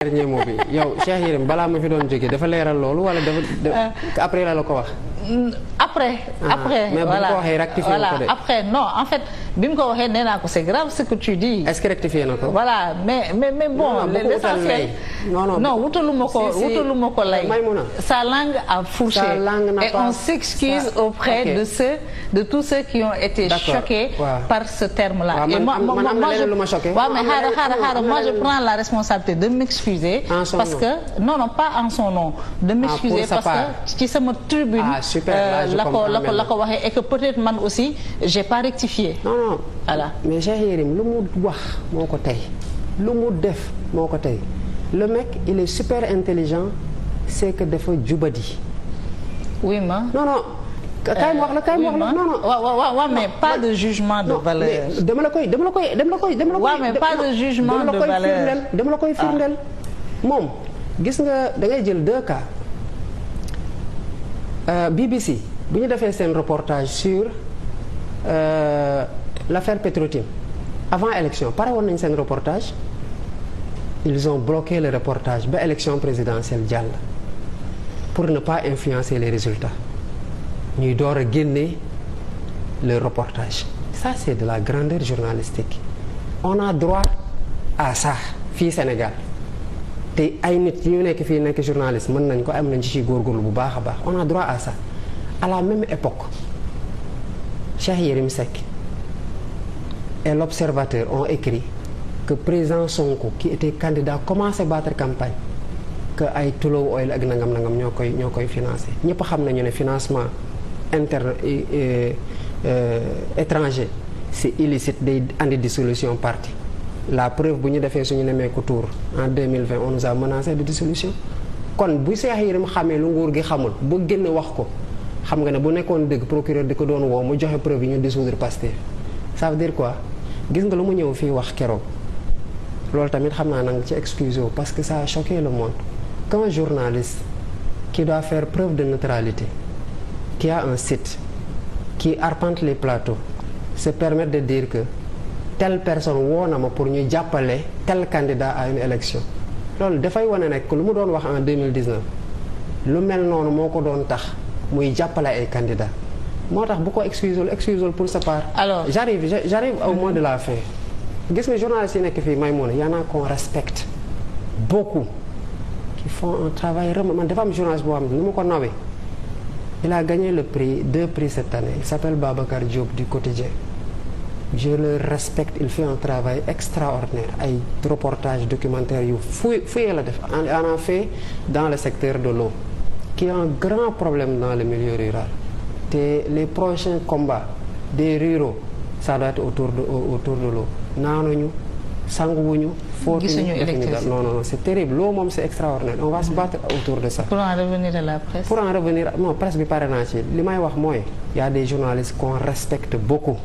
dernier mot bi yow Cheikh Yérim balaa ma fi doon jógee dafa leeral loolu wala dafa après la ko wax. Après mais bu ko waxee rectifié voilà ko de. après non en fait bi mu ko waxee nee naa ko c'est grave ce que tu dis. est-ce que rectifié na ko. voilà mais bon l'essentiel non wutaluma ko lay. sa langue a fourché et on s'excuse auprès de tous ceux qui ont été choqués par ce terme-là. Et moi je prends la responsabilité de m'excuser parce que non pas en son nom de m'excuser parce que ci sama tribune la ko waxee et que peut-être man aussi j'ai pas rectifié. non voilà mais Cheikh Yérim lu mu wax moo ko tey lu mu def moo ko tey le mec il est super intelligent c'est que dafa jubadi. oui ma non kaay ma wax la non waaw mais pas de jugement de valeur. dama la koy waaw mais pas de jugement de valeur dama la koy firndeel moom gis nga da ngay jël deux cas. BBC bu ñu defee seen reportage sur l'affaire Petro-Tim avant élection pare woon nañ seen reportage ils ont bloqué le reportage ba élection présidentielle jàll pour ne pas influencer les résultats ñuy door a génne le reportage. Ça c'est de la grandeur journalistique on a droit à ça fii Sénégal te ay nit ñu nekk fii nekk journaliste mën nañ ko am nañ ci góorgóorlu bu baax a baax on a droit à ça. À la même époque Cheikh Yérim Seck et l'Observateur ont écrit que président Sonko qui était candidat commencé battre campagne que ay Tullow Oil ak nangam ñoo koy financé ñëpp xam nañu ne financement interne étranger c'est illicite day andi dissolution parti. La preuve bu ñu defee suñu nemmeeku tour en 2020 on nous a menacé de dissolution kon bu Cheikh Yérim xamee lu nguur gi xamul bu génn wax ko xam nga ne bu nekkoon dëgg procureur di ko doon woo mu joxe preuve yi ñu dissoudre Pastef ça veut dire quoi gis nga lu mu ñëw fii wax keroog loolu tamit xam naa nanga ci excuse parce que ça a choqué le monde qu'un journaliste qui doit faire preuve de neutralité qui a un site qui arpente les plateaux se permettre de dire que telle personne woo na ma pour ñu jàppale tel candidat à une élection loolu dafay wane nekk lu mu doon wax en 2019 lu mel noonu moo ko doon tax muy jàppale ay candidats moo tax bu ko excuse pour sa part. Alors j'arrive au mois de la fin gis nga journalistes yi nekk fii Maïmouna y en a qu'on respecte beaucoup qui font un travail man dafa am journaliste boo xam ne nu ma ko nawee il a gagné deux prix cette année il s'appelle Babacar Diop du Quotidien. Je le respecte il fait un travail extraordinaire ay reportage documentaire yu fouillé la def on a fait dans le secteur de l'eau qui est un grand problème dans le milieu rural te les prochains combats des ruraux ça doit être autour de l'eau naanuñu sanguwuñu fóotuñu non c'est terrible l'eau moom c'est extraordinaire on va se battre autour de ça. Pour en revenir non presse bi pare naa ci li may wax mooy y a des journalistes qu'on respecte beaucoup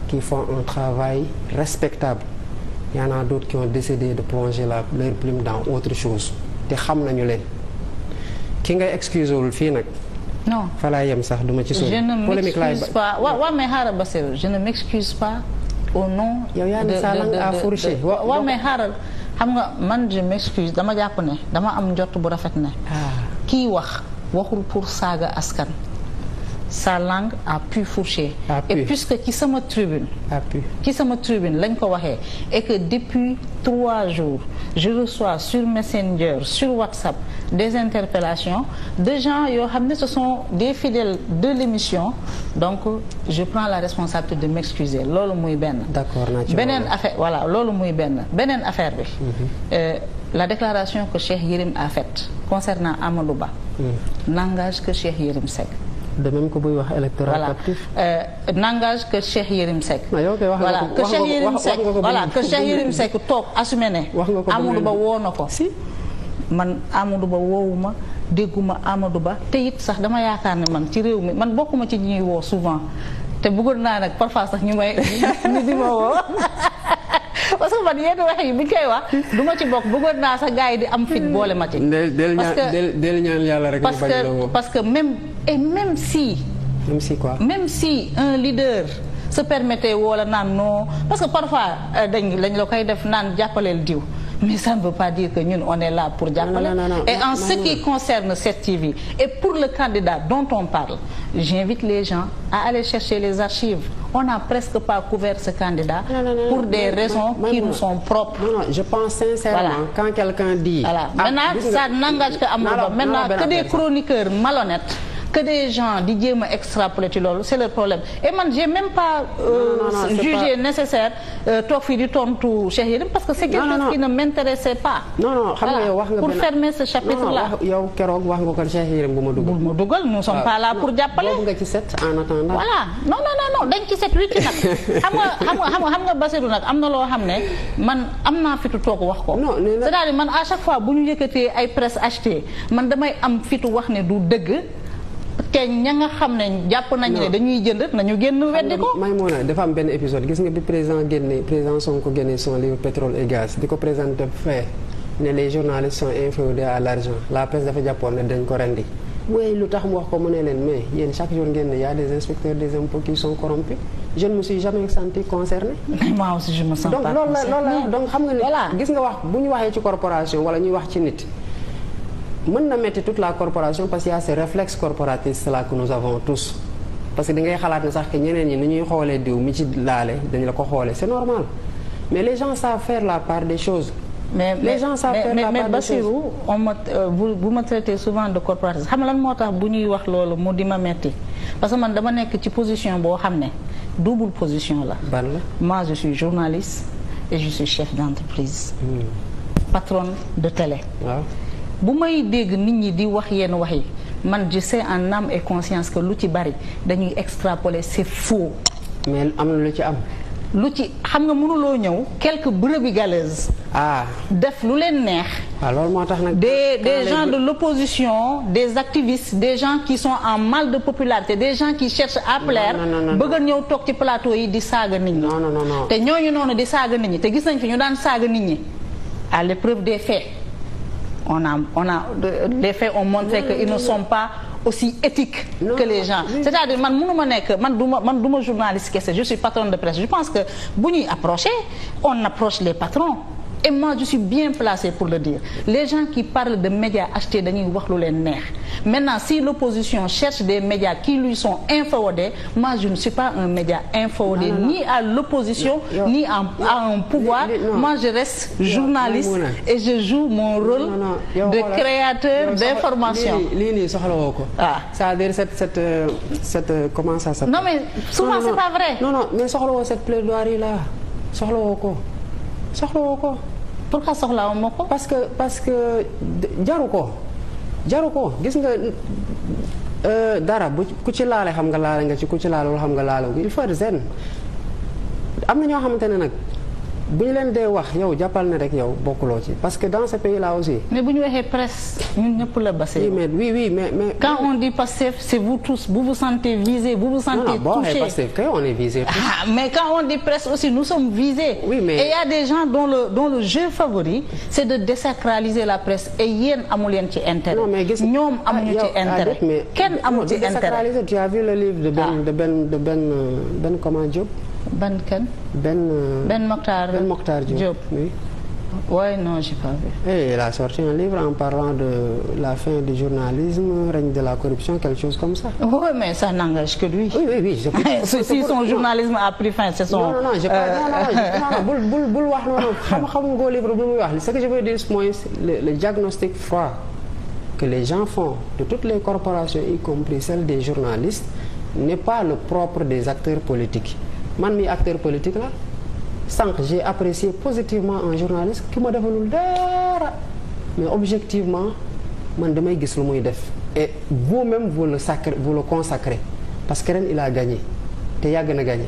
qui font un travail respectable il y en a d'autres qui ont décidé de plonger leur plume dans autre chose te xam nañu leen ki ngay excuse wul fii nag. non fa laa yem sax duma ci sori. je ne m'excuse pas waaw mais xaaral Bassirou je ne m'excuse pas au nom. yow yaa ne sa langue a fourché. waaw mais xaaral xam nga man je m'excuse dama jàpp ne dama am njort bu rafet ne. kii waxul pour saaga askan. Sa langue a pu fourcher. Et puisque ci sama tribune lañ ko waxee et que depuis 3 jours je reçois sur Messenger sur WhatsApp des interpellations de gens yoo xam ne ce sont des fidèles de l'émission donc je prends la responsabilité de m'excuser loolu muy benn. D'accord beneen affaire voilà loolu muy beneen affaire bi. La déclaration que Cheikh Yérim a faite concernant Amadou Ba. n'engage que Cheikh Yérim Seck. de même que buy wax électorat captif. n'engage que Cheikh Yérim Seck. voilà que Cheikh Yérim Seck toog assumé ne. Amadou Ba woo na ko. si man Amadou Ba woowuma dégguma Amadou Ba te it sax dama yaakaar ne man ci réew mi man bokkuma ci ñuy woo souvent te bëggoon naa nag parfois sax ñu di ma woo. parce que man yenn wax yi bi ñu koy wax du ma ci bokk bëggoon naa sax gars yi di am fit boole ma ci. del ñaan yàlla rek. parce que même si quoi. Même si un leader se permettait woo la naan non parce que parfois dañ la koy def naan jàppaleel diw mais ça ne veut pas dire que ñun on est là pour jàppale. Et en ce qui concerne cette TV et pour le candidat dont on parle, j'invite les gens à aller chercher les archives. On n'a presque pas couvert ce candidat pour des raisons qui nous sont propres. Non, je pense sincèrement quand quelqu'un dit. Voilà. Maintenant, ça n'engage que Amadou Ba. Maintenant, que des chroniqueurs malhonnêtes, que des gens di jéem a extrapoler ci loolu c'est le problème. Et man j'ai même pas jugé nécessaire toog fii di tontu Cheikh Yérim parce que c'est quelque chose qui ne m'intéressait pas. Non, xam nga yow wax nga pour fermer ce chapitre là. yow keroog wax nga ko Cheikh Yérim bu ma dugal. Nous sommes pas là pour jàppale. boobu nga ci set en attendant. Voilà non dañ ci set wicc nag. xam nga Bassirou nag am na loo xam ne man am naa fitu toog wax ko. c'est-à-dire man à chaque fois bu ñu yëkkatee ay presse achetée man damay am fitu wax ne du dëgg. te ña nga xam ne jàpp nañu ne dañuy jënd nañu génn weddi ko. Maïmouna dafa am benn épisode gis nga bi président Sonko génne son livre pétrole et gaz di ko présenté fait ne les journalistes sont inféodés à l'argent la presse dafa jàppoon ne dañ ko rendi mooy lu tax mu wax ko mu ne leen mais yéen chaque jour ngeen ne y a des inspecteurs des impôts qui sont corrompus je ne me suis jamais senti concerné. moi aussi je me sens pas concerné. donc loolu la donc xam nga ni gis nga wax bu ñu waxee ci corporation wala ñuy wax ci nit. mën na metti toute la corporation parce qu'il y a ces réflexes corporatistes là que nous avons tous parce que da ngay xalaat ne sax que ñeneen ñi ni ñuy xoolee diw mi ci laale dañu la ko xoolee c'est normal mais les gens savent faire la part des choses. mais Bassirou vous me traitez souvent de corporatiste xam lan moo tax bu ñuy wax loolu mu di ma metti parce que man dama nekk ci position boo xam ne double position la. ban la moi je suis journaliste et je suis chef d'entreprise. Patronne de télé. waaw. bu may dégg nit ñi di wax yenn wax yi man je sais en âme et conscience que lu ci bari dañuy extrapoler c'est faux. mais am na lu ci am. lu ci xam nga mënuloo ñëw quelques brebis galeuses. def lu leen neex. loolu moo tax nag. des gens de l'opposition des activistes des gens qui sont en mal de popularité des gens qui cherchent à plaire. bëgg a ñëw toog ci plateau yi di saaga nit ñi. non te ñooñu noonu di saaga nit ñi te gis nañ fi ñu daan saaga nit ñi à l'épreuve des faits. les faits ont montré qu'ils ne sont pas aussi éthiques que les gens. C'est-à-dire man mënuma nekk man du ma journaliste kese je suis patronne de presse je pense que bu ñuy approcher on approche les patrons et moi je suis bien placée pour le dire les gens qui parlent de médias achetés dañuy wax lu leen neex maintenant si l'opposition cherche des médias qui lui sont inféodés moi je ne suis pas un média inféodé ni à l'opposition ni à un pouvoir moi je reste journaliste et je joue mon rôle de créateur d'information. lii nii soxla woo ko. c'est-à-dire cette comment ça s'appelle. non mais souvent c'est pas vrai. non mais soxla woo cette plaidoirie là soxla woo ko. pourquoi soxlaawu ma ko. parce que jaru ko gis nga dara bu ku ci laale xam nga laale nga ci ku ci laalewul xam nga laale il faut être zen am na ñoo xamante ne nag bu ñu leen dee wax yow jàppal ne rek yow bokkuloo ci parce que dans ce pays là aussi. mais bu ñu waxee presse ñun ñëpp la Bassirou. oui mais quand on dit Pastef c'est vous tous vous vous sentez visés vous vous sentez touchés. boo waxee Pastef kay on est visé. mais quand on dit presse aussi nous sommes visés. oui mais et il y a des gens dont le jeu favori c'est de désacraliser la presse et yéen amu leen ci intérêt. non mais gis ñoom amuñu ci intérêt. kenn amu ci intérêt. tu as vu le livre de Ben comment Diop. Ben Mokhtar Diop. Oui. Ouais, non, j'ai pas vu. Et il a sorti un livre en parlant de la fin du journalisme, règne de la corruption, quelque chose comme ça. Oui, mais ça n'engage que lui. Oui. Si son journalisme a pris fin, c'est son. Non, j'ai pas. Bul wax noonu xam nga livre bu muy wax ce que je veux dire mooy le diagnostic froid que les gens font de toutes les corporations, y compris celles des journalistes, n'est pas le propre des acteurs politiques. Man mi acteur politique la sànq j'ai apprécié positivement un journaliste qui ma defalul dara mais objectivement man damay gis lu muy def et vous-même vous le consacrez parce que ren il a gagné te yàgg na gagné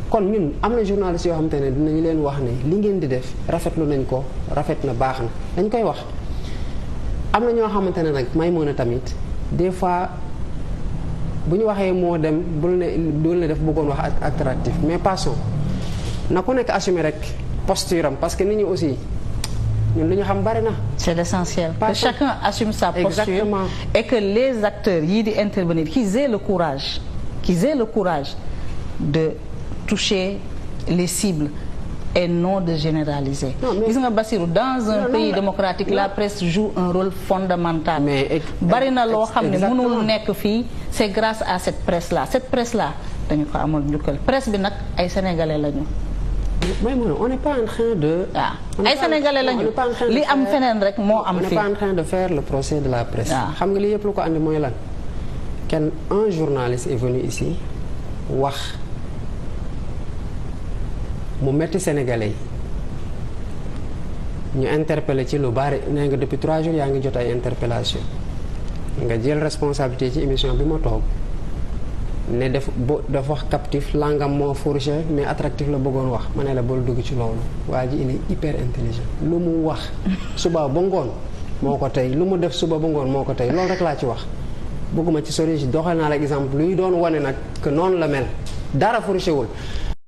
kon ñun am na journalistes yoo xamante ne dinañu leen wax ne li ngeen di def rafetlu nañ ko rafet na baax na dañ koy wax am na ñoo xamante ne nag may mën a tamit des fois bu ñu waxee moo dem bul ne def bëggoon wax attractif mais passons na ku nekk assumer rek posture am parce que nit ñi aussi ñun lu ñu xam bari na. c'est l'essentiel que chacun assume sa posture. Exactement. Et que les acteurs yii di intervenir qu'ils aient le courage de toucher les cibles et non de généraliser. Gis nga Bassirou, dans un pays démocratique la presse joue un rôle fondamental. Bari na loo xam ne mënul nekk fii c'est grâce à cette presse là dañu ko amal njukkal. Presse bi nag ay sénégalais lañu. On n'est pas en train de. ay sénégalais lañu li am feneen rek moo am fii. On n'est pas en train de faire le procès de la presse. xam nga li yëpp lu ko andi mooy lan. Un journaliste est venu ici wax mu metti sénégalais yi ñu interpellé ci lu bari nee nga depuis 3 jours yaa ngi jot ay interpellation nga jël responsabilité ci émission bi ma toog ne dafa wax captif langam moo fourché mais attractif la bëggoon wax ma ne la bul dugg ci loolu waa ji il est hyper intelligent lu mu wax suba ba ngoon moo ko tey lu mu def suba ba ngoon moo ko tey loolu rek laa ci wax bëgguma ci sori doxal naa la exemple luy doon wane nag que noonu la mel dara fourché wul